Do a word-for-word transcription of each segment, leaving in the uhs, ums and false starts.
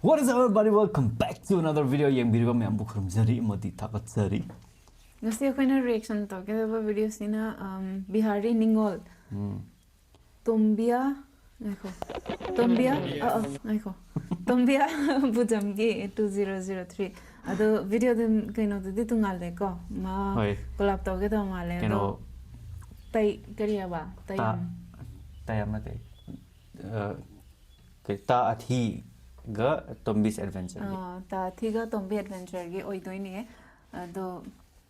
What is up, everybody? Welcome back to another video. ꯌꯦꯡꯕꯤꯔꯤꯕ ꯃꯌꯥꯝꯕꯨ ꯈꯨꯔꯨꯝꯖꯔꯤ ꯑꯃꯗꯤ ꯊꯥꯒꯠꯆꯔꯤ꯫ ꯉꯁꯤ ꯑꯩꯈꯣꯏꯅ reaction ꯇꯧꯒꯗꯕ videoꯁꯤꯅ, um, ꯕꯤꯍꯥꯔꯤ ꯅꯤꯉꯣꯜ꯫ ꯎꯝ꯫ ꯇꯣꯝꯕꯤꯌꯥ, ꯉꯥꯏꯈꯣ꯫ ꯇꯣꯝꯕꯤꯌꯥ, ꯑ, ꯑ, ꯉꯥꯏꯈꯣ꯫ ꯇꯣꯝꯕꯤꯌꯥ ꯕꯨꯖꯝꯒꯤ two zero zero three꯫ ꯑꯗꯣ videoꯗꯤ ꯀꯩꯅꯣꯗꯨꯗꯤ ꯇꯣꯡꯉꯥꯜꯂꯦꯀꯣ꯫ ꯃꯥ ꯍꯣꯏ꯫ Collab ꯇꯧꯒꯦ ꯇꯧꯕ ꯃꯥꯜꯂꯦ꯫ ꯀꯩꯅꯣ ꯑꯗꯣ ꯇꯩ-, ꯀꯔꯤ ꯍꯥꯏꯕ? ꯇꯥ-, ꯇꯩꯌꯝ꯫ ꯇꯩꯌꯝ ꯅꯠꯇꯦ꯫ ꯑ, ꯀꯩ, ꯇꯥ ꯑꯊꯤꯒ ꯇꯣꯝꯕꯤꯁ Adventureꯒꯤ꯫ ꯑ, ꯇꯥ ꯑꯊꯤꯒ ꯇꯣꯝꯕꯤ Adventureꯒꯤ ꯑꯣꯏꯗꯣꯏꯅꯦ꯫ ꯑꯗꯣ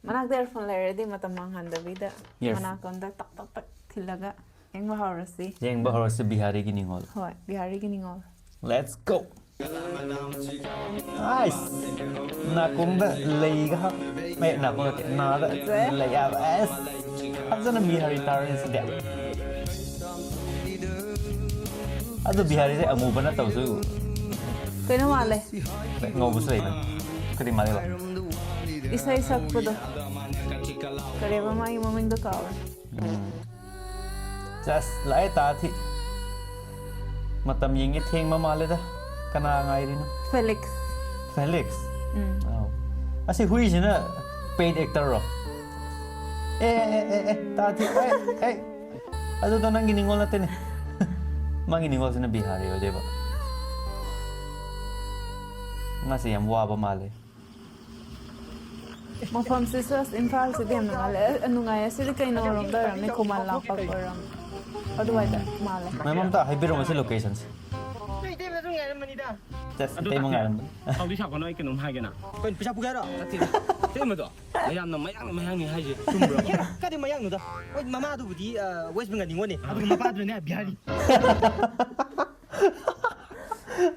ꯃꯅꯥꯛꯇ earphone ꯂꯩꯔꯗꯤ ꯃꯇꯝ ꯃꯥꯡꯍꯟꯗꯕꯤꯗ earphone꯫ ꯃꯅꯥꯀꯣꯡꯗ ꯇꯛ ꯇꯛ ꯇꯛ ꯊꯤꯜꯂꯒ ꯌꯦꯡꯕ ꯍꯧꯔꯁꯤ꯫ ꯌꯦꯡꯕ ꯍꯧꯔꯁꯤ ꯕꯤꯍꯥꯔꯤꯒꯤ ꯅꯤꯉꯣꯜ꯫ ꯍꯣꯏ, ꯕꯤꯍꯥꯔꯤꯒꯤ ꯅꯤꯉꯣꯜ꯫ Let's go! ꯑꯥꯏꯁ! ꯅꯥꯀꯣꯡꯗ ꯂꯩꯒ ꯍꯥꯞ-, ꯑꯦ, ꯅꯥꯀꯣꯡ ꯅꯠꯇꯦ, ꯅꯥꯗ ꯐꯖꯩ꯫ ꯂꯩ ꯍꯥꯏꯕ꯫ ꯑꯁ! ꯐꯖꯅ ꯕꯤꯍꯥꯔꯤ ꯇꯥꯔꯦ ꯁꯤꯗꯤ꯫ ꯑꯗꯨ ꯕꯤꯍꯥꯔꯤꯁꯦ ꯑꯃꯨꯕ ꯅꯠꯇꯕꯁꯨ ꯀꯩꯅꯣ ꯃꯥꯜꯂꯦ꯫ ꯉꯧꯕꯁꯨ ꯂꯩꯕꯅꯤ꯫ ꯀꯔꯤ ꯃꯥꯜꯂꯦꯕ? ꯏꯁꯩ ꯁꯛꯄꯗꯣ꯫ ꯀꯔꯤꯕ ꯃꯥꯒꯤ ꯃꯃꯤꯡꯗꯣ ꯀꯥꯎꯔꯦ꯫ ꯎꯝ꯫ ꯆꯁ, ꯂꯥꯛꯑꯦ ꯇꯥ ꯑꯊꯤ꯫ ꯃꯇꯝ ꯌꯦꯡꯒꯦ, ꯊꯦꯡꯕ ꯃꯥꯜꯂꯦꯗ꯫ ꯀꯅꯥ ꯉꯥꯏꯔꯤꯅꯣ? Felix꯫ Felix? ꯎꯝ꯫ ꯑꯧ꯫ ꯑꯁꯤ ꯍꯨꯏꯁꯤꯅ paid actorꯔꯣ? ꯑꯦ, ꯑꯦ, ꯑꯦ, ꯑꯦ, ꯇꯥ ꯑꯊꯤ, ꯑꯦ, ꯑꯦ꯫ ꯑꯗꯨꯗꯣ ꯅꯪꯒꯤ ꯅꯤꯡꯉꯣꯜ ꯅꯠꯇꯦꯅꯦ꯫ ꯃꯥꯒꯤ ꯅꯤꯡꯉꯣꯜꯁꯤꯅ ꯕꯤꯍꯥꯔꯤ ꯑꯣꯏꯗꯣꯏꯕ꯫ ꯃꯥꯁꯦ ꯌꯥꯝ ꯋꯥꯕ ꯃꯥꯜꯂꯦ꯫ ꯃꯐꯝꯁꯤꯁꯨ ꯑꯁ ꯏꯝꯐꯥꯜꯁꯤꯗꯤ ꯌꯥꯝ ꯅꯨꯡꯉꯥꯏ꯫ ꯑꯦ, ꯅꯨꯡꯉꯥꯏꯌꯦ꯫ ꯁꯤꯗꯤ ꯀꯩꯅꯣꯔꯣꯝꯗ ꯑꯣꯏꯔꯝꯅꯤ, ꯈꯨꯃꯟ ꯂꯝꯄꯥꯛ ꯑꯣꯏꯔꯝꯅꯤ꯫ ꯑꯗꯨꯋꯥꯏꯗ ꯃꯥꯜꯂꯦ꯫ ꯃꯦꯝ, ꯑꯝꯇ ꯍꯥꯏꯕꯤꯔꯝꯃꯣ ꯁꯤ locationꯁꯦ꯫ ꯅꯣꯏ ꯏꯇꯩꯃꯁꯨ ꯉꯥꯏꯔꯝꯃꯅꯤꯗ꯫ ꯆꯁ, ꯑꯗꯨ ꯏꯇꯩꯃ ꯇꯥꯛꯄꯤꯌꯨ꯫ ꯉꯥꯏꯔꯝꯕꯅꯤ꯫ ꯁꯥꯎꯗꯤ ꯁꯥꯎꯒꯅꯨ, ꯑꯩ ꯀꯩꯅꯣꯝ ꯍꯥꯏꯒꯦꯅ꯫ ꯀꯩꯅꯣ, ꯄꯩꯁꯥ ꯄꯨꯒꯦ ꯍꯥꯏꯔꯣ? ꯅꯠꯇꯦ, ꯏꯇꯩꯃꯗꯣ ꯃꯌꯥꯝꯅ ꯃꯌꯥꯡꯅ ꯃꯌꯥꯡꯅꯤ ꯍꯥꯏꯁꯦ ꯆꯨꯝꯕ꯭ꯔꯣ? ꯀꯥꯏꯗꯩ ꯃꯌꯥꯡꯅꯣꯗ? ꯍꯣꯏ, ꯃꯃꯥꯗꯨꯕꯨꯗꯤ, ꯑ, West Bengalꯅꯤꯉꯣꯅꯦ꯫ ꯑꯗꯨꯒ ꯃꯄꯥꯗꯨꯅꯅꯦ ꯕꯤꯍꯥꯔꯤ꯫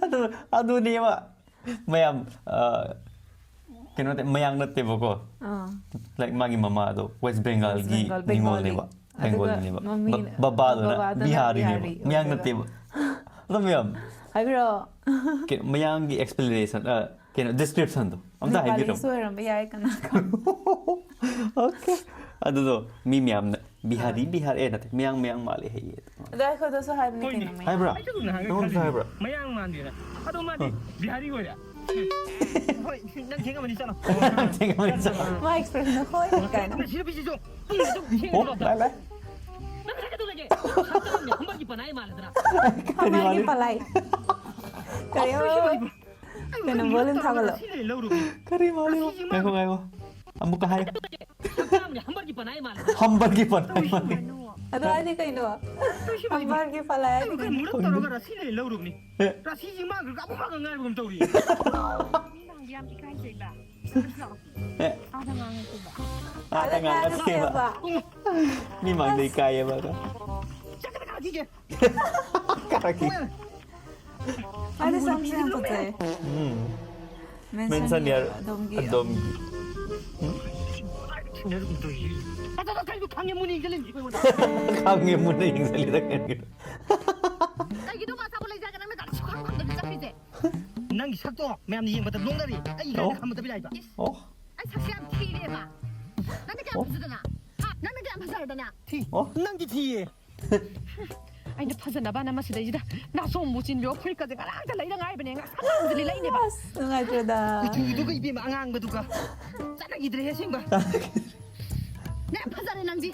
ꯑꯗꯨ, ꯑꯗꯨꯅꯦꯕ꯫ ꯃꯌꯥꯝ, ꯑ, ꯀꯩꯅꯣ ꯅꯠꯇꯦ, ꯃꯌꯥꯡ ꯅꯠꯇꯦꯕꯀꯣ꯫ ꯑꯥ꯫ Like, ꯃꯥꯒꯤ ꯃꯃꯥꯗꯣ West Bengalꯒꯤ West Bengal, ꯅꯤꯉꯣꯜꯅꯦꯕ꯫ Bengali꯫ ꯑꯗꯨꯒ Bengaliꯅꯦꯕ꯫ ꯃꯃꯤ-, ꯕ-, ꯕꯕꯥꯗꯨꯅ ꯕꯕꯥꯗꯨꯅ ꯕꯤꯍꯥꯔꯤꯅꯦꯕ꯫ ꯕꯤꯍꯥꯔꯤ ꯃꯌꯥꯡ ꯑꯣꯏꯗꯣꯏꯕ꯫ ꯅꯠꯇꯦꯕ꯫ ꯑꯗꯣ ꯃꯌꯥꯝ, ꯀꯩꯅꯣ, ꯃꯌꯥꯡꯒꯤ explanation, ꯑ, ꯀꯩꯅꯣ, descriptionꯗꯣ ꯑꯝꯇ ꯍꯥꯏꯕꯤꯔꯝꯃꯣ꯫ ꯅꯦꯄꯥꯂꯤꯁꯨ ꯑꯣꯏꯔꯝꯕ ꯌꯥꯏ, ꯀꯅꯥ ꯈꯪ꯫ Okay꯫ ꯑꯗꯨꯗꯣ ꯃꯤ ꯃꯌꯥꯝꯅ ꯕꯤꯍꯥꯔꯤ, ꯕꯤꯍꯥꯔ, ꯑꯦ, ꯅꯠꯇꯦ, ꯃꯌꯥꯡ, ꯃꯌꯥꯡ ꯃꯥꯜꯂꯦ ꯍꯥꯏꯌꯦ꯫ ꯑꯗꯣ ꯑꯩꯈꯣꯏꯗꯁꯨ ꯍꯥꯏꯕꯅꯤ ꯀꯩꯅꯣ, ꯃꯌꯥꯡ꯫ ꯍꯥꯏꯕ꯭ꯔꯥ? ꯑꯩꯁꯨ ꯑꯗꯨꯝ ꯅꯍꯥꯟꯒꯩ ꯅꯉꯣꯟꯗꯁꯨ ꯈꯜꯂꯤꯅꯦ꯫ ꯍꯥꯏꯕ꯭ꯔꯥ? ꯃꯌꯥꯡ ꯃꯥꯟꯗꯦꯅ꯫ ꯑꯗꯣ ꯃꯥꯗꯤ ꯕꯤꯍꯥꯔꯤ ꯑꯣꯏꯔꯦ꯫ ꯍꯣꯏ, ꯅꯪ ꯊꯦꯡꯉꯝꯃꯅꯤ, ꯆꯠꯂꯣ꯫ ꯊꯦꯡꯉꯝꯃꯅꯤ, ꯆꯠꯂꯣ꯫ My expression, ꯍꯣꯏ, ꯀꯥꯏꯅ꯫ ꯅꯪ ꯁꯤꯗ ꯄꯤꯁꯤ ꯆꯣ꯫ ꯄꯨꯡ ꯑꯗꯨꯝ ꯊꯦꯡꯉ ꯑꯣ, ꯂꯥꯛꯑꯣ꯫ ꯂꯥꯏ, ꯂꯥꯏ꯫ ꯅꯪ ꯉꯁꯥꯏ ꯀꯩꯗꯧ ꯂꯩꯒꯦ? ꯁꯛꯇꯝꯅꯦ, ꯍꯝꯕꯔꯒꯤ ꯄꯅꯥꯏ ꯃꯥꯜꯂꯗ꯭ꯔꯥ? ꯀꯔꯤ ꯍꯝꯕꯔꯒꯤ ꯃꯥꯜꯂꯤ? ꯄꯂꯥꯏ꯫ ꯀꯔꯤ? ꯑꯩ ꯀꯩꯅꯣ, ꯀꯔꯤꯅꯣ? ꯑꯩ volume ꯀꯩꯅꯣ ꯊꯥꯒꯠꯂꯣ꯫ ꯁꯤ ꯂꯩ ꯂꯧꯔꯨꯒꯦ꯫ ꯀꯔꯤ ꯃꯥꯜꯂꯤ? ꯉꯁꯤꯁꯤ ꯃꯥ ꯉꯥꯏꯈꯣ, ꯉꯥꯏꯈꯣ꯫ ꯑꯃꯨꯛꯀ ꯍꯥꯏꯌꯨ꯫ ꯍꯝꯕꯔꯒꯤ ꯄꯅꯥꯏ ꯃꯥꯜꯂꯦ꯫ ꯍꯝꯕꯔꯒꯤ ꯄꯅꯥꯏ ꯃꯥꯜꯂꯦ꯫ ꯑꯗꯣ ꯍꯥꯏꯗꯤ ꯀꯩꯅꯣ? ꯍꯝꯕꯔꯒꯤ ꯄꯅꯥꯏ ꯍꯥꯏꯗꯤ ꯀꯩꯅꯣ? ꯃꯨꯔꯞ ꯇꯧꯔꯒ ꯔꯥꯁꯤ ꯂꯩ ꯂꯧꯔꯨꯕꯅꯤ꯫ ꯑꯦ꯫ ꯔꯥꯁꯤꯁꯤ ꯃꯥꯡꯈ꯭ꯔꯒ ꯑꯃꯨꯛ ꯃꯥꯡꯈ꯭ꯔ ꯉꯥꯏꯕꯒꯨꯝ ꯇꯧꯔꯤ꯫ ꯅꯨꯡꯗꯥꯡꯗꯤ ꯌꯥꯝ ꯏꯀꯥꯏꯖꯩꯕ꯫ ꯑꯦ꯫ ꯑꯥꯗ ꯉꯥꯡꯉꯁꯦꯕ꯫ ꯑꯥꯗ ꯉꯥꯡꯉꯁꯦꯕ꯫ ꯃꯤ ꯃꯥꯡꯗ ꯏꯀꯥꯏꯌꯦꯕ ꯑꯗꯣ꯫ ꯆꯠꯀꯗ ꯈꯥꯈꯤꯒꯦ꯫ ꯀꯥꯔꯛꯈꯤ꯫ ꯑꯗꯨ ꯁꯝꯁꯨ ꯌꯥꯝ ꯐꯖꯩ꯫ ꯎꯝ꯫ Mention ꯌꯥꯔ ꯑꯗꯣꯝꯒꯤ꯫ ꯑꯗꯣꯝꯒꯤ꯫ ꯈꯪꯉꯦ ꯃꯨꯟꯅ ꯌꯦꯡꯁꯤꯜꯂꯤꯅꯤ ꯑꯩꯉꯣꯟꯗ꯫ ꯈꯪꯉꯦ ꯃꯨꯟꯅ ꯌꯦꯡꯁꯤꯜꯂꯤꯗ ꯀꯩꯒꯤꯅꯣ? ꯀꯩꯒꯤꯅꯣ ꯃꯥ ꯑꯆꯥꯄꯣꯠ ꯂꯩꯖꯒꯦ ꯅꯪꯅ ꯒꯥꯔꯤ ꯁꯨꯡꯈꯥꯝ ꯈꯥꯝꯗꯕꯤ ꯆꯠꯈ꯭ꯔꯤꯁꯦ? ꯅꯪꯒꯤ ꯁꯛꯇꯣ ꯃꯌꯥꯝꯅ ꯌꯦꯡꯕꯗ ꯅꯣꯛꯅꯔꯤ꯫ ꯑꯩ ꯏꯀꯥꯏꯅ ꯑꯣ꯫ ꯈꯥꯝꯕꯗ ꯄꯤꯔꯛꯏꯕ꯫ ꯑꯣ꯫ ꯑꯩ ꯁꯛꯁꯦ ꯌꯥꯝ ꯊꯤꯔꯦꯕ꯫ ꯅꯪꯅ ꯀꯌꯥꯝ ꯑꯣ꯫ ꯐꯖꯗꯅ? ꯍꯥ? ꯅꯪꯅ ꯀꯌꯥꯝ ꯐꯖꯔꯗꯅ? ꯊꯤ꯫ ꯑꯣ꯫ ꯅꯪꯗꯤ ꯊꯤꯌꯦ꯫ ꯑꯩꯅ ꯐꯖꯅꯕꯅ ꯃꯁꯤꯗꯩꯁꯤꯗ ꯅꯥꯆꯣꯝꯕꯨ ꯆꯤꯟꯕꯤꯌꯣ ꯐꯨꯔꯤꯠꯀꯁꯦ ꯉꯔꯥꯡꯇ ꯂꯩꯗ ꯉꯥꯏꯕꯅꯦ ꯉꯁꯥꯏ ꯉꯔꯥꯡꯁꯦ ꯂꯤꯠꯂꯛꯏꯅꯦꯕ꯫ ꯑꯁ, ꯅꯨꯡꯉꯥꯏꯇ꯭ꯔꯦꯗ꯫ ꯀꯨꯆꯨꯗꯨꯒ ꯏꯕꯦꯝꯃ ꯑꯉꯥꯡꯕꯗꯨꯒ ꯆꯥꯟꯅꯈꯤꯗ꯭ꯔꯦꯍꯦ ꯑꯁꯦꯡꯕ꯫ ꯅꯪ ꯌꯥꯝ ꯐꯖꯔꯦ ꯅꯪꯗꯤ꯫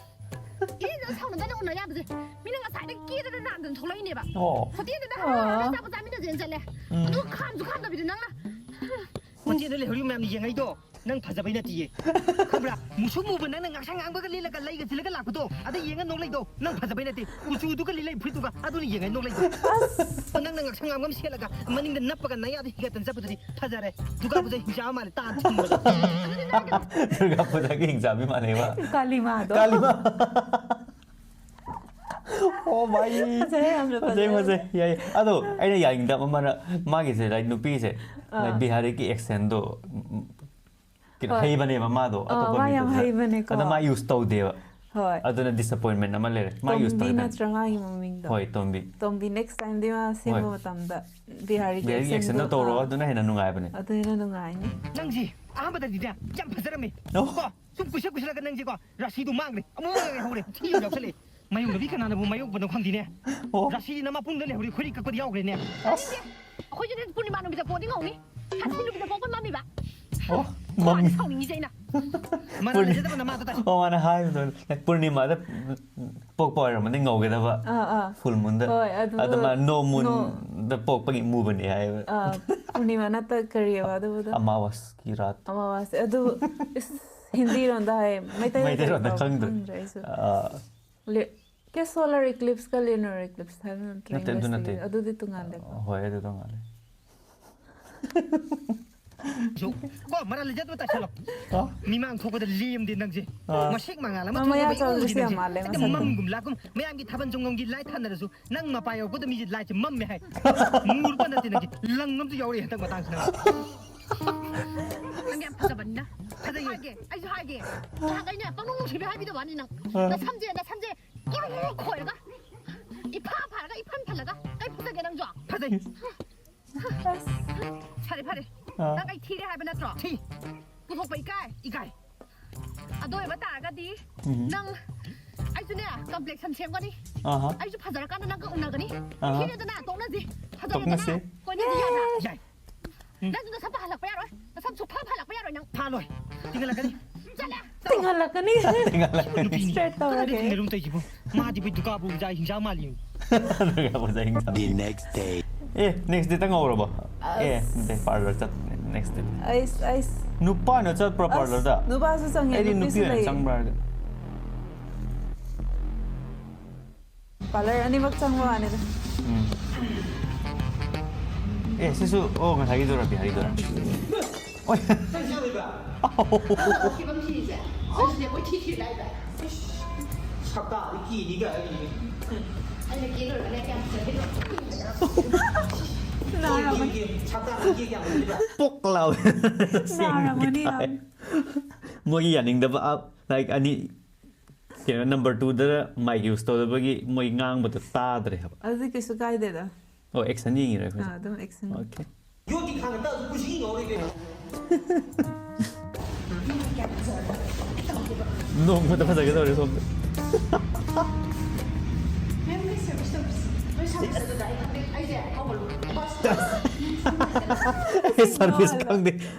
ꯏꯔꯦꯟꯖꯅ ꯁꯥꯎꯅꯗꯅ ꯎꯅ ꯌꯥꯕꯁꯦ꯫ ꯃꯤꯅ ꯉꯁꯥꯏꯗꯒꯤ ꯀꯦꯗꯅ ꯅꯥꯟꯗꯅ ꯊꯣꯛꯂꯛꯏꯅꯦꯕ꯫ ꯑꯣ꯫ ꯍꯣꯇꯦꯜꯗꯨꯗ ꯑꯣ꯫ ꯍꯥꯟꯅ ꯑꯆꯥꯄꯣꯠ ꯆꯥꯃꯤꯟꯅꯁꯦꯅ ꯆꯠꯂꯦ꯫ ꯎꯝ꯫ ꯑꯗꯨꯒ ꯈꯥꯝꯁꯨ ꯈꯥꯝꯗꯕꯤꯗ ꯅꯪꯅ꯫ ꯍꯣꯇꯦꯜꯗ ꯂꯩꯍꯧꯔꯤꯕ ꯃꯌꯥꯝꯅ ꯌꯦꯡꯉꯩꯗꯣ꯫ ꯅꯪ ꯐꯖꯕꯩ ꯅꯠꯇꯤꯌꯦ꯫ ꯈꯪꯕ꯭ꯔꯥ? ꯃꯨꯁꯨꯛ ꯃꯨꯕ ꯅꯪꯅ ꯉꯥꯛꯁꯪ ꯉꯥꯡꯕꯒ ꯂꯤꯠꯂꯒ ꯂꯩꯒ ꯊꯤꯜꯂꯒ ꯂꯥꯛꯄꯗꯣ, ꯑꯗ ꯌꯦꯡꯉ ꯅꯣꯛꯂꯩꯗꯣ, ꯅꯪ ꯐꯖꯕꯩ ꯅꯠꯇꯦ꯫ ꯀꯨꯆꯨꯗꯨꯒ ꯂꯤꯠꯂꯩ ꯐꯨꯔꯤꯠꯇꯨꯒ, ꯑꯗꯨꯅ ꯌꯦꯡꯉ ꯅꯣꯛꯂꯩꯗꯣ꯫ ꯑꯁ꯫ ꯅꯪꯅ ꯉꯥꯛꯁꯪ ꯉꯥꯡꯕ ꯑꯃ ꯁꯦꯠꯂꯒ, ꯃꯅꯤꯡꯗ ꯅꯞꯄꯒ ꯅꯌꯥꯗ ꯍꯤꯒꯠꯇꯅ ꯆꯠꯄꯗꯨꯗꯤ ꯐꯖꯔꯦ꯫ ꯗꯨꯔꯒꯥ ꯄꯨꯖꯥ ꯍꯤꯡꯆꯥꯕ ꯃꯥꯜꯂꯦ, ꯇꯥꯟ ꯊꯤꯟꯕꯗꯣ꯫ ꯗꯨꯔꯒꯥ ꯄꯨꯖꯥꯒꯤ ꯍꯤꯡꯆꯥꯕꯤ ꯃꯥꯜꯂꯦꯕ꯫ ꯀꯥꯂꯤꯃꯥꯗꯣ꯫ ꯀꯥꯂꯤꯃꯥ꯫ ꯑꯣ ꯃꯥꯏ꯫ ꯐꯖꯩ, ꯌꯥꯝꯅ ꯐꯖꯩ, ꯐꯖꯩ꯫ ꯐꯖꯩ꯫ ꯌꯥꯏ꯫ ꯑꯗꯣ ꯑꯩꯅ ꯌꯥꯅꯤꯡꯗꯕ ꯑꯃꯅ ꯃꯥꯒꯤꯁꯦ, like, ꯅꯨꯄꯤꯁꯦ, ꯑꯥ꯫ Like, ꯕꯤꯍꯥꯔꯤꯒꯤ accentꯗꯣ, ꯎꯝ, ꯀꯩꯅꯣ, ꯍꯣꯏ꯫ ꯍꯩꯕꯅꯦꯕ ꯃꯥꯗꯣ, ꯑꯥ, ꯑꯇꯣꯞꯄ ꯃꯥ ꯌꯥꯝ ꯃꯤꯗꯨꯗꯤ꯫ ꯍꯩꯕꯅꯦꯀꯣ꯫ ꯑꯗꯣ ꯃꯥ use ꯇꯧꯗꯦꯕ꯫ ꯍꯣꯏ꯫ ꯑꯗꯨꯅ disappointment ꯑꯃ ꯂꯩꯔꯦ꯫ ꯃꯥ use ꯇꯣꯝꯕꯤ ꯇꯧꯗꯦ꯫ ꯅꯠꯇ꯭ꯔꯥ ꯃꯥꯒꯤ ꯃꯃꯤꯡꯗꯣ? ꯍꯣꯏ, ꯇꯣꯝꯕꯤ꯫ ꯇꯣꯝꯕꯤ, next timeꯗꯤ ꯃꯥ ꯁꯦꯝꯕ ꯍꯣꯏ꯫ ꯃꯇꯝꯗ ꯕꯤꯍꯥꯔꯤꯒꯤ ꯕꯤꯍꯥꯔꯤꯒꯤ accentꯗꯣ, accentꯗꯣ ꯇꯧꯔꯣ, ꯑꯥ꯫ ꯑꯗꯨꯅ ꯍꯦꯟꯅ ꯅꯨꯡꯉꯥꯏꯕꯅꯦ꯫ ꯑꯗꯨ ꯍꯦꯟꯅ ꯅꯨꯡꯉꯥꯏꯅꯤ꯫ ꯅꯪꯁꯤ ꯑꯍꯥꯟꯕꯗꯗꯤꯅꯦ ꯌꯥꯝ ꯐꯖꯔꯝꯃꯤ꯫ ꯑꯣ꯫ ꯀꯣ? ꯁꯨꯝ ꯀꯨꯏꯁꯜ ꯀꯨꯏꯁꯜꯂꯒ ꯅꯪꯁꯦꯀꯣ, ꯔꯥꯁꯤꯗꯨ ꯃꯥꯡꯈ꯭ꯔꯦ꯫ ꯑꯃꯨꯛ ꯂꯩꯍꯧꯔꯦ꯫ ꯊꯤ ꯑꯃ ꯌꯥꯎꯁꯜꯂꯛꯑꯦ꯫ ꯃꯌꯨꯝꯗꯕꯤ ꯀꯅꯥꯅꯕꯨ ꯃꯥꯌꯣꯛꯄꯅꯣ ꯈꯪꯗꯦꯅꯦ꯫ ꯑꯣ꯫ ꯔꯥꯁꯤꯗꯤ ꯅꯃꯥ ꯄꯨꯡꯗ ꯂꯩꯍꯧꯔꯤ, ꯈꯣꯏꯔꯤ ꯀꯛꯄꯗꯤ ꯌꯥꯎꯈ꯭ꯔꯦꯅꯦ꯫ ꯑꯁ꯫ ꯑꯩꯈꯣꯏꯁꯨꯅꯦ ꯄꯨꯔꯅꯤꯃꯥ ꯅꯨꯃꯤꯠꯇ ꯄꯣꯛꯑꯗꯤ ꯉꯧꯅꯤ꯫ ꯁꯥꯊꯤ ꯅꯨꯃꯤꯠꯇ ꯄꯣꯛꯄ ꯃꯝꯃꯤꯕ꯫ ꯑꯣ, ꯃꯝꯃꯤ꯫ ꯁꯥꯎꯅꯤꯡꯉꯤꯁꯦ ꯑꯩꯅ꯫ ꯃꯔꯝ ꯄꯨꯔꯅꯤ-, ꯂꯩꯖꯗꯕ ꯅꯃꯥꯗꯣ ꯇꯥꯏ꯫ ꯑꯣ, ꯃꯥꯅ ꯍꯥꯏꯕꯗꯣ, ꯄꯨꯔꯅꯤꯃꯥꯗ ꯄꯣꯛꯄ ꯑꯣꯏꯔꯝꯃꯗꯤ ꯉꯧꯒꯗꯕ꯫ ꯑꯥ, ꯑꯥ꯫ Full moonꯗ꯫ ꯍꯣꯏ, ꯑꯗꯨ ꯑꯗꯣ ꯃꯥ no no꯫ Moonꯗ ꯄꯣꯛꯄꯒꯤ ꯃꯨꯕꯅꯦ ꯍꯥꯏꯌꯦꯕ꯫ ꯑꯥ, ꯄꯨꯔꯅꯤꯃꯥ ꯅꯠꯇ ꯀꯔꯤꯑꯕ ꯑꯗꯨꯕꯨꯗꯣ? ꯑꯃꯥꯋꯥꯁꯀꯤ ꯔꯥꯠ꯫ ꯑꯃꯥꯋꯥꯁ꯫ ꯑꯗꯨ, ꯏꯁ, ꯍꯤꯟꯗꯤꯔꯣꯝꯗ ꯍꯥꯏ, ꯃꯩꯇꯩꯔꯣꯝꯗ ꯃꯩꯇꯩꯔꯣꯝꯗ ꯀꯔꯤ ꯀꯧꯕ ꯈꯪꯗ꯭ꯔꯦ꯫ ꯈꯪꯗ꯭ꯔꯦ ꯑꯩꯁꯨ꯫ ꯑꯥ꯫ ꯂꯦ-, ꯀꯦ solar eclipse ꯀ lunar eclipse ꯍꯥꯏꯕ ꯅꯠꯇ꯭ꯔꯣ ꯅꯠꯇꯦ, ꯑꯗꯨ ꯅꯠꯇꯦ꯫ Englishꯇꯒꯤ? ꯑꯗꯨꯗꯤ ꯇꯣꯉꯥꯜꯂꯦꯀꯣ꯫ ꯍꯣꯏ, ꯑꯗꯨ ꯇꯣꯉꯥꯜꯂꯦ꯫ ꯖꯣ, ꯀꯣ, ꯃꯔꯥ ꯂꯩꯖꯗꯕ ꯇꯥꯏꯁꯜꯂꯣ꯫ ꯍꯥ? ꯃꯤꯃꯥꯡ ꯊꯣꯛꯄꯗ ꯂꯦꯝꯗꯦ ꯅꯪꯁꯦ꯫ ꯑꯥ꯫ ꯃꯁꯦꯛ ꯃꯉꯥꯜ ꯑꯃ ꯃꯃꯌꯥ ꯊꯣꯛꯄꯗ ꯆꯥꯎꯗ꯭ꯔꯁꯨ ꯏꯃꯨꯡꯗꯤ ꯌꯥꯝ ꯅꯪꯁꯦ꯫ ꯃꯥꯜꯂꯦ ꯍꯦꯛꯇ ꯃꯁꯛꯇꯣ꯫ ꯃꯝꯒꯨꯝ ꯂꯥꯛꯀꯨꯝ, ꯃꯌꯥꯝꯒꯤ ꯊꯥꯕꯜ ꯆꯣꯡꯉꯝꯒꯤ ꯂꯥꯏ ꯊꯥꯅꯔꯁꯨ, ꯅꯪ ꯃꯄꯥ ꯌꯧꯔꯛꯄꯗ ꯃꯤꯁꯦ ꯂꯥꯏꯠꯁꯦ ꯃꯝꯃꯦ ꯍꯥꯏ꯫ ꯃꯨꯔꯨꯕ ꯅꯠꯇꯦ ꯅꯪꯒꯤ, ꯂꯪ ꯑꯃꯁꯨ ꯌꯥꯎꯔꯛꯑꯦ ꯍꯟꯗꯛ ꯃꯇꯥꯡꯁꯤꯅ꯫ ꯅꯪ ꯌꯥꯝ ꯐꯖꯕꯅꯤꯅ꯫ ꯐꯖꯩꯌꯦ꯫ ꯍꯥꯏꯒꯦ, ꯑꯩꯁꯨ ꯍꯥꯏꯒꯦ꯫ ꯅꯍꯥꯟꯈꯩꯅꯦ ꯄꯪꯅꯨꯡ ꯅꯨꯡꯁꯤꯕꯤ ꯍꯥꯏꯕꯤꯗꯕ ꯋꯥꯅꯤ ꯅꯪ꯫ ꯑꯥ꯫ ꯅꯁꯝꯁꯦ, ꯅꯁꯝꯁꯦ ꯀꯨꯔꯨ ꯀꯨꯔꯨ ꯈꯣꯏꯔꯒ, ꯏꯐꯥ ꯐꯥꯔꯒ, ꯏꯐꯟ ꯐꯜꯂꯒ ꯀꯩ ꯐꯖꯒꯦ ꯅꯪꯁꯨ? ꯐꯖꯩ꯫ ꯐꯔꯦ, ꯐꯔꯦ꯫ ꯑꯥ꯫ ꯅꯪ ꯑꯩ ꯊꯤꯔꯦ ꯍꯥꯏꯕ ꯅꯠꯇ꯭ꯔꯣ? ꯊꯤ꯫ ꯄꯨꯊꯣꯛꯄ ꯏꯀꯥꯏ꯫ ꯏꯀꯥꯏ꯫ ꯑꯗꯨ ꯑꯣꯏꯕ ꯇꯥꯔꯒꯗꯤ ꯎꯝ꯫ ꯅꯪ, ꯑꯩꯁꯨꯅꯦ complexion ꯁꯦꯝꯒꯅꯤ꯫ ꯑꯍꯥ꯫ ꯑꯩꯁꯨ ꯐꯖꯔꯀꯥꯟꯗ ꯅꯪꯒ ꯎꯅꯒꯅꯤ꯫ ꯑꯍꯥ꯫ ꯊꯤꯔꯦꯗꯅ, ꯇꯣꯛꯅꯁꯤ꯫ ꯐꯖꯔꯦꯗꯅ, ꯇꯣꯛꯅꯁꯤ꯫ ꯀꯣꯏꯅꯁꯤ ꯌꯥꯗ꯭ꯔꯥ? ꯌꯥꯏ꯫ ꯎꯝ꯫ ꯅꯪꯁꯨ ꯅꯁꯝ ꯐꯍꯜꯂꯛꯄ ꯌꯥꯔꯣꯏ꯫ ꯅꯁꯝ ꯁꯨꯛꯐ ꯐꯍꯜꯂꯛꯄ ꯌꯥꯔꯣꯏ ꯅꯪ꯫ ꯐꯍꯜꯂꯣꯏ꯫ ꯊꯤꯡꯍꯜꯂꯛꯀꯅꯤ꯫ ꯆꯠꯂꯦ꯫ ꯇꯤꯡꯍꯜꯂꯛꯀꯅꯤ꯫ ꯇꯤꯡꯍꯜꯂꯛꯀꯅꯤ꯫ ꯅꯨꯄꯤꯅꯤ꯫ Straight ꯀꯅꯥꯗ ꯇꯧꯔꯒꯦ꯫ ꯊꯤꯡꯅꯔꯨꯝ ꯇꯧꯔꯤꯁꯤꯕꯨ? ꯃꯥꯗꯤ ꯑꯩꯈꯣꯏ ꯗꯨꯀꯥ ꯄꯨꯕ ꯍꯤꯡꯁꯥ ꯃꯥꯜꯂꯤ꯫ ꯑꯗꯨꯒ ꯄꯨꯖꯥ ꯍꯤꯡꯁꯥ꯫ The next day. A, next dayꯇ ꯉꯧꯔꯕꯣ? ꯑꯦ, ꯑꯁ꯫ ꯅꯠꯇꯦ, parlour ꯆꯠ, next day꯫ ꯑꯩꯁ, ꯑꯩꯁ꯫ ꯅꯨꯄꯥꯅ ꯆꯠꯄ꯭ꯔꯣ ꯑꯁ, parlourꯗ? ꯅꯨꯄꯥꯁꯨ ꯆꯪꯉꯦ, ꯑꯩꯗꯤ ꯅꯨꯄꯤꯁꯨ ꯅꯨꯄꯤ ꯑꯣꯏꯅ ꯂꯩꯌꯦ꯫ ꯆꯪꯕ꯭ꯔꯥ ꯍꯥꯏꯔꯒ꯫ Parlour ꯑꯅꯤꯃꯛ ꯆꯪꯕ ꯋꯥꯅꯤꯗ꯫ ꯎꯝ꯫ ꯑꯦ, ꯁꯤꯁꯨ, ꯑꯣ, ꯉꯁꯥꯏꯒꯤꯗꯨꯔꯥ, ꯕꯤꯍꯥꯔꯤꯗꯨꯔꯥ? ꯑꯣꯏ꯫ ꯐꯤꯕꯝ ꯊꯤꯔꯤꯁꯦ꯫ ꯑꯗꯨꯅꯦ ꯃꯣꯏ ꯊꯤ ꯊꯤ ꯂꯥꯛꯏꯕ꯫ ꯁꯛꯇꯥꯗꯤ ꯀꯤꯅꯤ ꯀꯥꯏ ꯍꯥꯏꯔꯤꯅꯦ꯫ ꯑꯩꯅ ꯀꯦ ꯂꯣꯏꯔꯒꯅꯦ ꯀꯌꯥꯝ ꯐꯖꯒꯦꯗꯣ꯫ ꯅꯥꯔꯝꯃꯅꯤ꯫ ꯁꯛꯇꯥꯗꯤ ꯀꯦ ꯀꯌꯥꯝ ꯐꯖꯩꯕ꯫ ꯄꯣꯛ ꯂꯥꯎꯋꯦ꯫ ꯅꯥꯔꯝꯃꯅꯤ ꯌꯥꯝ꯫ ꯃꯣꯏꯒꯤ ꯌꯥꯅꯤꯡꯗꯕ, ꯑ, like, ꯑꯅꯤ, ꯀꯩꯅꯣ, number twoꯗ mic use ꯇꯧꯗꯕꯒꯤ ꯃꯣꯏ ꯉꯥꯡꯕꯗꯣ ꯇꯥꯗ꯭ꯔꯦ ꯍꯥꯏꯕ꯫ ꯑꯗꯨꯗꯤ ꯀꯩꯁꯨ ꯀꯥꯏꯗꯦꯗ꯫ ꯑꯣ, action ꯌꯦꯡꯉꯤꯔꯣ ꯑꯩꯈꯣꯏꯁꯦ? ꯑꯥ, ꯑꯗꯨꯝ action꯫ Okay꯫ ꯌꯣꯠꯀꯤ ꯈꯥꯡꯗ ꯇꯛꯑꯁꯨ ꯄꯨꯟꯁꯤ ꯉꯧꯔꯣꯏ ꯀꯩꯅꯣ꯫ ꯅꯣꯡꯃꯗ ꯐꯖꯒꯗꯧꯔꯦ ꯁꯣꯝꯗ꯫ ꯑꯩ ꯁꯥꯔꯚꯤꯁ ꯈꯪꯗꯦ꯫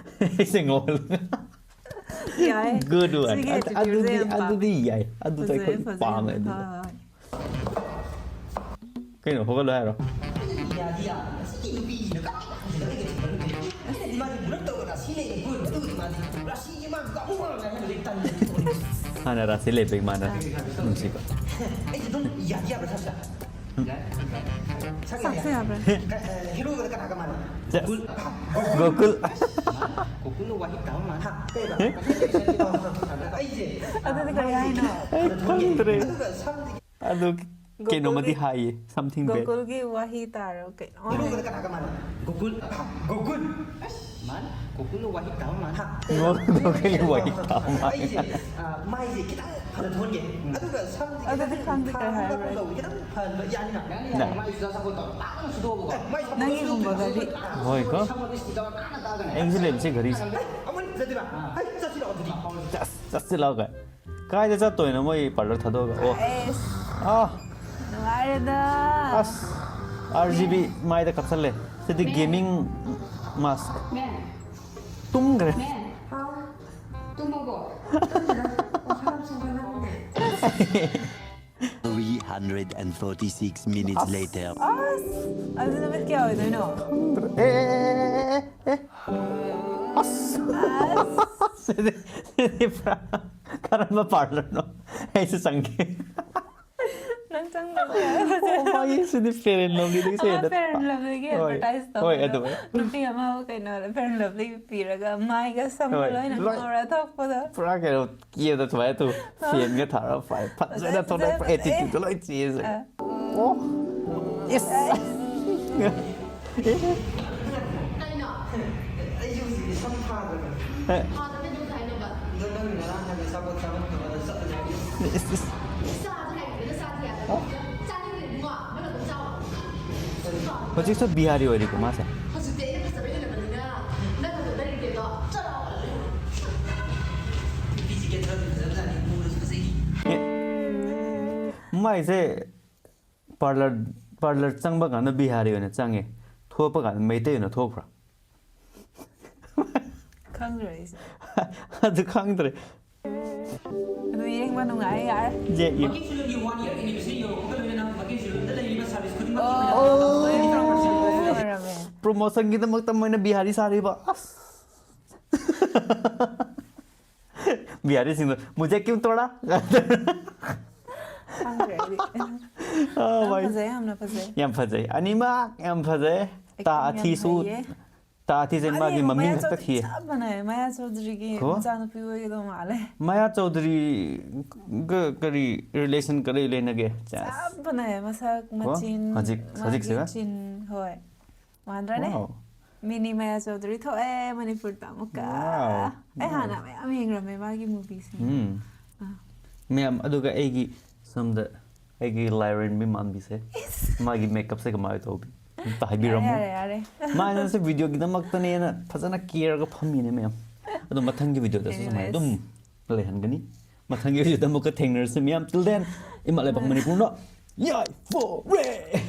ꯑꯩꯁꯦ ꯉꯧꯍꯜꯂꯒ꯫ ꯌꯥꯏ꯫ Good one. ꯁꯤꯒꯤ ꯑꯗꯨ-, attitude-ꯁꯦ ꯑꯗꯨꯗꯤ, ꯌꯥꯝ ꯄꯥꯝꯃꯦ꯫ ꯑꯗꯨꯗꯤ ꯌꯥꯏ꯫ ꯑꯗꯨꯗꯤ ꯐꯖꯩ, ꯑꯩꯈꯣꯏ ꯐꯖꯩ꯫ ꯄꯥꯝꯃꯦ ꯑꯗꯨꯗꯤ꯫ ꯍꯣꯏ, ꯍꯣꯏ꯫ ꯀꯩꯅꯣ, ꯍꯧꯒꯠꯂꯣ ꯍꯥꯏꯔꯣ? ꯌꯥꯗꯤ ꯌꯥ꯫ ꯁꯤ ꯅꯨꯄꯤꯁꯤꯅ ꯀꯃꯥꯏꯅ ꯍꯧꯖꯤꯛ ꯑꯩꯒ ꯊꯦꯡꯅꯔꯨꯗꯣꯏꯅꯣ? ꯑꯩꯅꯗꯤ ꯃꯥꯗꯤ ꯃꯨꯔꯞ ꯇꯧꯔꯒ ꯁꯤ ꯂꯩꯔꯦ, ꯀꯣꯏ ꯑꯗꯨꯒꯗꯤ ꯃꯥꯗꯤ ꯔꯥꯁꯤꯒꯤ ꯃꯥ ꯑꯃꯨꯛ ꯃꯥꯡꯉꯦ ꯍꯥꯏꯕꯗꯤ ꯇꯜꯂꯦ꯫ ꯍꯥꯟꯅ ꯔꯥꯁꯤ ꯂꯩꯕꯩ ꯃꯥꯅ ꯅꯨꯡꯁꯤꯕ꯫ ꯑꯩꯁꯦ ꯑꯗꯨꯝ ꯌꯥꯗꯤ ꯌꯥꯕ꯭ꯔꯥ ꯁꯛꯁꯦ? ꯁꯛ ꯁꯛꯁꯦ ꯌꯥꯕ꯭ꯔꯥ? ꯍꯦꯔꯣꯒ ꯀꯅꯥꯒ ꯃꯥꯟꯅꯩ? ꯖꯁ꯫ ꯒꯣꯀꯨꯜ꯫ ꯒꯣꯀꯨꯜ꯫ ꯒꯣꯀꯨꯜꯅ ꯋꯥꯍꯤ ꯇꯥꯕ ꯃꯥꯜꯂꯦ꯫ ꯍꯥ? ꯀꯩꯕ? ꯑꯩꯁꯦ ꯑꯗꯨꯗꯤ ꯀꯔꯤ ꯍꯥꯏꯅꯣ? ꯑꯩ ꯈꯪꯗ꯭ꯔꯦ꯫ ꯑꯗꯨꯒ ꯁꯝꯗꯤ ꯑꯗꯨ ꯀꯩꯅꯣꯃꯗꯤ ꯒꯣꯀꯨꯜꯒꯤ, ꯍꯥꯏꯌꯦ, something bad꯫ ꯒꯣꯀꯨꯜꯒꯤ ꯋꯥꯍꯤ ꯇꯥꯔꯣ ꯀꯩꯅꯣ? ꯒꯣꯀꯨꯜꯒ ꯀꯅꯥꯒ ꯃꯥꯟꯅꯩ? ꯒꯣꯀꯨꯜ꯫ ꯒꯣꯀꯨꯜ꯫ ꯑꯁ, ꯃꯥꯅ ꯒꯣꯀꯨꯜꯅ ꯋꯥꯍꯤ ꯇꯥꯕ ꯃꯥꯜꯂꯦ꯫ ꯍꯥ? ꯒꯣꯀꯨꯜꯒꯤ ꯋꯥꯍꯤ ꯇꯥꯕ ꯃꯥꯜꯂꯦ꯫ ꯑꯩꯁꯦ, ꯑ, ꯃꯥꯏꯁꯦ ꯈꯤꯇꯪ ꯐꯅ ꯊꯣꯟꯒꯦ꯫ ꯎꯝ꯫ ꯑꯗꯨꯒ ꯁꯝꯁꯦ ꯑꯗꯨꯗꯤ ꯈꯤꯇꯪ ꯈꯪꯗꯦ ꯀꯩ ꯊꯥꯔꯒ ꯍꯥꯏꯕ꯭ꯔꯥ꯫ ꯇꯧꯕ ꯈꯤꯇꯪ ꯐꯍꯟꯕ ꯌꯥꯅꯤꯅ? ꯌꯥꯅꯤ, ꯌꯥꯅꯤ꯫ ꯅ꯫ ꯃꯥꯏꯁꯤꯗ ꯁꯥꯄꯣꯟ ꯇꯧꯔ ꯄꯥꯛꯅ ꯁꯨꯗꯣꯛꯑꯕꯀꯣ꯫ ꯑꯦ, ꯃꯥꯏ ꯁꯥꯄꯣꯟ ꯅꯪꯒꯤꯒꯨꯝꯕꯒꯗꯤ꯫ ꯁꯨꯗꯣꯛꯑꯒ ꯍꯣꯏ, ꯀꯣ꯫ ꯁꯥꯄꯣꯟ ꯏꯁꯇꯤꯛ ꯇꯧꯔ ꯅꯥꯟꯅ ꯇꯛꯑꯒꯅꯦ꯫ ꯑꯩꯁꯨ ꯂꯩꯕꯁꯦ ꯘꯔꯤꯁꯦ꯫ ꯑꯃꯨꯛ ꯐꯖꯗꯣꯏꯕ꯫ ꯑꯥ꯫ ꯍꯩ, ꯆꯠꯁꯤꯔꯣ ꯑꯗꯨꯗꯤ? ꯆꯠ-, ꯆꯠꯁꯤꯜꯂꯛꯑꯣ ꯀꯥꯏ꯫ ꯀꯥꯏꯗ ꯆꯠꯇꯣꯏꯅꯣ ꯃꯣꯏ ꯄꯥꯔꯂꯔ ꯊꯥꯗꯣꯛꯑꯒ? ꯑꯣ꯫ ꯑꯩꯁ꯫ ꯑꯥ꯫ ꯅꯨꯡꯉꯥꯏꯔꯦꯗ꯫ ꯑꯁ, ꯑꯥꯔ ꯖꯤ ꯕꯤ ꯃꯥꯏꯗ ꯀꯥꯞꯁꯜꯂꯦ꯫ ꯁꯤꯗꯤ ꯃꯦꯝ꯫ ꯒꯦꯃꯤꯡ ꯃꯥꯁꯛ꯫ ꯃꯦꯝ꯫ ꯇꯨꯝꯈ꯭ꯔꯦ꯫ ꯃꯦꯝ꯫ ꯍꯥꯎ꯫ ꯇꯨꯝꯃꯕꯣ? ꯇꯨꯝꯗ꯭ꯔꯤꯗ꯫ ꯋꯥꯈꯜ ꯌꯥꯝ ꯆꯪꯕ ꯅꯪꯅꯦ꯫ Three hundred and forty-six minutes ꯑꯁ꯫ Later꯫ ꯑꯁ, ꯑꯗꯨ ꯅꯨꯃꯤꯠ ꯀꯌꯥ ꯑꯣꯏꯗꯣꯏꯅꯣ? ꯈꯪꯗ꯭ꯔꯦ꯫ ꯑꯦ, ꯑꯦ, ꯑꯦ, ꯑꯦ, ꯑꯦ꯫ ꯑꯁ꯫ ꯑꯁ꯫ ꯁꯤꯗꯤ, ꯁꯤꯗꯤ ꯄꯨꯔꯥ ꯀꯔꯝꯕ ꯄꯥꯔꯂꯔꯅꯣ? ꯑꯩꯁꯨ ꯆꯪꯒꯦ꯫ ꯅꯪ ꯆꯪꯗꯕ ꯌꯥꯔꯣꯏ꯫ ꯑꯣ, ꯃꯥꯒꯤ ꯁꯤꯗꯤ Fair and Lovelyꯗꯒꯤ ꯑꯃ ꯍꯦꯟꯅ Fair and Lovelyꯒꯤ ꯍꯣꯏ, advertise ꯍꯣꯏ, ꯇꯧꯕꯗꯣ꯫ ꯑꯗꯨꯃꯥꯏꯅ꯫ ꯅꯨꯄꯤ ꯑꯃ ꯀꯩꯅꯣ Fair and Lovely ꯄꯤꯔꯒ ꯃꯥꯏꯒ ꯁꯝꯒ ꯍꯣꯏ, ꯂꯣꯏꯅ ꯂꯣꯏ꯫ ꯉꯧꯔ ꯊꯣꯛꯄꯗꯣ꯫ ꯄꯨꯔꯥ ꯀꯩꯅꯣ ꯀꯦꯕꯗ ꯁꯨꯃꯥꯏꯅ ꯇꯧ, ꯑꯥ꯫ Fanꯒ ꯊꯥꯔꯒ ꯐꯖ-, ꯐꯖꯅ ꯐꯖꯩ, ꯊꯣꯛꯂꯛꯄ ꯐꯖꯩ, attitudeꯇꯣ ꯂꯣꯏ change꯫ ꯑꯥ꯫ ꯑꯣ꯫ Yes꯫ ꯀꯩꯅꯣ? ꯑꯩꯁꯨ ꯍꯧꯖꯤꯛꯇꯤ ꯁꯝ ꯊꯥꯗ꯭ꯔꯕꯅꯦ꯫ ꯍꯦ꯫ ꯊꯥꯗꯕꯤ ꯑꯗꯨꯝ ꯀꯩ ꯍꯥꯏꯅꯣꯕ? ꯑꯗꯣ ꯅꯪ ꯉꯔꯥꯡ ꯍꯥꯏꯕ ꯑꯆꯥꯄꯣꯠ ꯆꯥꯐꯝ ꯊꯣꯛꯄꯗ ꯆꯠꯂꯨꯁꯦ ꯍꯥꯏꯕꯗꯤ? ꯏꯁ, ꯏꯁ꯫ ꯆꯥꯁꯦ ꯍꯥꯏꯕꯗꯨꯗ ꯆꯥꯁꯦ ꯍꯥꯏꯕ꯫ ꯑꯣ꯫ ꯆꯥꯅꯤꯡꯗ꯭ꯔꯗꯤꯀꯣ ꯅꯪ ꯑꯗꯨꯝ ꯆꯥꯎ꯫ ꯍꯧꯖꯤꯛꯁꯨ ꯕꯤꯍꯥꯔꯤ ꯑꯣꯏꯔꯤꯀꯣ ꯃꯥꯁꯦ? ꯍꯧꯖꯤꯛꯇꯤ ꯑꯩꯅ ꯐꯖꯕ ꯍꯦꯜꯂꯕꯅꯤꯅ ꯅꯪ ꯑꯗꯨꯝ ꯂꯩꯔꯤꯒꯦꯗꯣ꯫ ꯆꯠꯂꯣ꯫ ꯍꯥꯏꯁꯦ ꯄꯥꯔꯂꯔ ꯄꯥꯔꯂꯔ ꯆꯪꯕ ꯀꯥꯟꯗ ꯕꯤꯍꯥꯔꯤ ꯑꯣꯏꯅ ꯆꯪꯉꯦ, ꯊꯣꯛꯄ ꯀꯥꯟꯗ ꯃꯩꯇꯩ ꯑꯣꯏꯅ ꯊꯣꯛꯈ꯭ꯔꯥ? ꯈꯪꯗ꯭ꯔꯦ ꯑꯩꯁꯦ꯫ ꯑꯗꯨ ꯈꯪꯗ꯭ꯔꯦ꯫ ꯑꯗꯨ ꯌꯦꯡꯕ ꯅꯨꯡꯉꯥꯏ ꯌꯥꯔꯦ꯫ ꯌꯦ- ꯌꯦ- ꯚꯦꯀꯦꯁꯟꯒꯤ ꯋꯥꯟ ꯏꯌꯔ ꯑꯦꯅꯤꯚꯔꯁꯔꯤ ꯌꯧꯔꯛꯄꯒ ꯂꯣꯏꯅꯅ ꯚꯦꯀꯦꯁꯟꯗ ꯂꯩꯔꯤꯕ ꯁꯥꯔꯚꯤꯁ ꯑꯣ, ꯈꯨꯗꯤꯡꯃꯛꯀꯤ ꯑꯣꯏꯔꯝꯃꯦ꯫ ꯄ꯭ꯔꯣꯃꯣꯁꯟꯒꯤꯗꯃꯛꯇ ꯃꯣꯏꯅ ꯕꯤꯍꯥꯔꯤ ꯁꯥꯔꯤꯕ ꯑꯁ꯫ ꯕꯤꯍꯥꯔꯤꯁꯤꯡꯗꯣ ꯃꯨꯖꯦ ꯀ꯭ꯌꯨ ꯇꯣꯔꯥ꯫ ꯈꯪꯗ꯭ꯔꯦ ꯑꯩꯗꯤ꯫ ꯑꯣ, ꯌꯥꯝ ꯃꯥꯏ- ꯐꯖꯩ, ꯌꯥꯝꯅ ꯐꯖꯩ꯫ ꯌꯥꯝ ꯐꯖꯩ ꯑꯅꯤꯃꯛ ꯌꯥꯝ ꯐꯖꯩ꯫ ꯇꯥ Acting ꯌꯥꯝ ꯑꯊꯤꯁꯨ ꯍꯩꯌꯦ꯫ ꯇꯥ ꯑꯊꯤꯁꯦ ꯃꯥꯒꯤ ꯑꯅꯤꯃꯛ ꯃꯃꯤꯡ ꯃꯌꯥ ꯈꯛꯇ ꯆꯧ- ꯊꯤꯌꯦ꯫ ꯆꯞ ꯃꯥꯟꯅꯩ꯫ ꯃꯌꯥ ꯆꯧꯗ꯭ꯔꯤꯒꯤ ꯀꯣ? ꯃꯆꯥꯅꯨꯄꯤ ꯑꯣꯏꯒꯗꯧ ꯃꯥꯜꯂꯦ꯫ ꯃꯌꯥ ꯆꯧꯗ꯭ꯔꯤꯒ ꯀꯔꯤ ꯔꯤꯂꯦꯁꯟ ꯀꯔꯤ ꯂꯩꯅꯒꯦ? ꯆꯦꯁ꯫ ꯆꯞ ꯃꯥꯟꯅꯩ꯫ ꯃꯁꯛ ꯀꯣ? ꯃꯆꯤꯟ, ꯍꯧꯖꯤꯛ- ꯃꯥꯒꯤ ꯍꯧꯖꯤꯛꯁꯤꯒ? ꯆꯤꯟ, ꯍꯣꯏ꯫ ꯃꯥꯟꯗ꯭ꯔꯅꯦ? Wow. ꯃꯤꯅꯤ ꯃꯌꯥ ꯆꯧꯗ꯭ꯔꯤ ꯊꯣꯛꯑꯦ ꯃꯅꯤꯄꯨꯔꯗ ꯑꯃꯨꯛꯀ꯫ Wow. ꯑꯩ ꯍꯥꯟꯅ ꯃꯌꯥꯝ ꯌꯦꯡꯔꯝꯃꯦ ꯃꯥꯒꯤ ꯃꯨꯚꯤꯁꯤꯡ꯫ ꯎꯝ꯫ ꯑꯥ꯫ ꯃꯌꯥꯝ ꯑꯗꯨꯒ ꯑꯩꯒꯤ ꯁꯣꯝꯗ ꯑꯩꯒꯤ ꯂꯥꯏꯔꯦꯟꯕꯤ ꯃꯥꯟꯕꯤꯁꯦ, ꯃꯥꯒꯤ ꯃꯦꯀꯞꯁꯦ ꯀꯃꯥꯏꯅ ꯇꯧꯕꯤ? ꯑꯝꯇ ꯍꯥꯏꯕꯤꯔꯝꯃꯣ꯫ ꯌꯥꯔꯦ, ꯌꯥꯔꯦ, ꯌꯥꯔꯦ꯫ ꯃꯥꯅꯁꯨ ꯚꯤꯗꯤꯑꯣꯒꯤꯗꯃꯛꯇꯅꯦꯅ ꯐꯖꯅ ꯀꯦꯔꯒ ꯐꯝꯃꯤꯅꯦ ꯃꯌꯥꯝ꯫ ꯑꯗꯣ ꯃꯊꯪꯒꯤ ꯚꯤꯗꯤꯑꯣꯗꯁꯨ ꯁꯨꯃꯥꯏꯅ ꯑꯗꯨꯝ ꯂꯩꯍꯟꯒꯅꯤ꯫ ꯃꯊꯪꯒꯤ ꯚꯤꯗꯤꯑꯣꯗ ꯑꯃꯨꯛꯀ ꯊꯦꯡꯅꯔꯁꯤ ꯃꯌꯥꯝ꯫ Till then, ꯏꯃꯥ ꯂꯩꯕꯥꯛ ꯃꯅꯤꯄꯨꯔꯅ ꯌꯥꯏꯐꯔꯦ꯫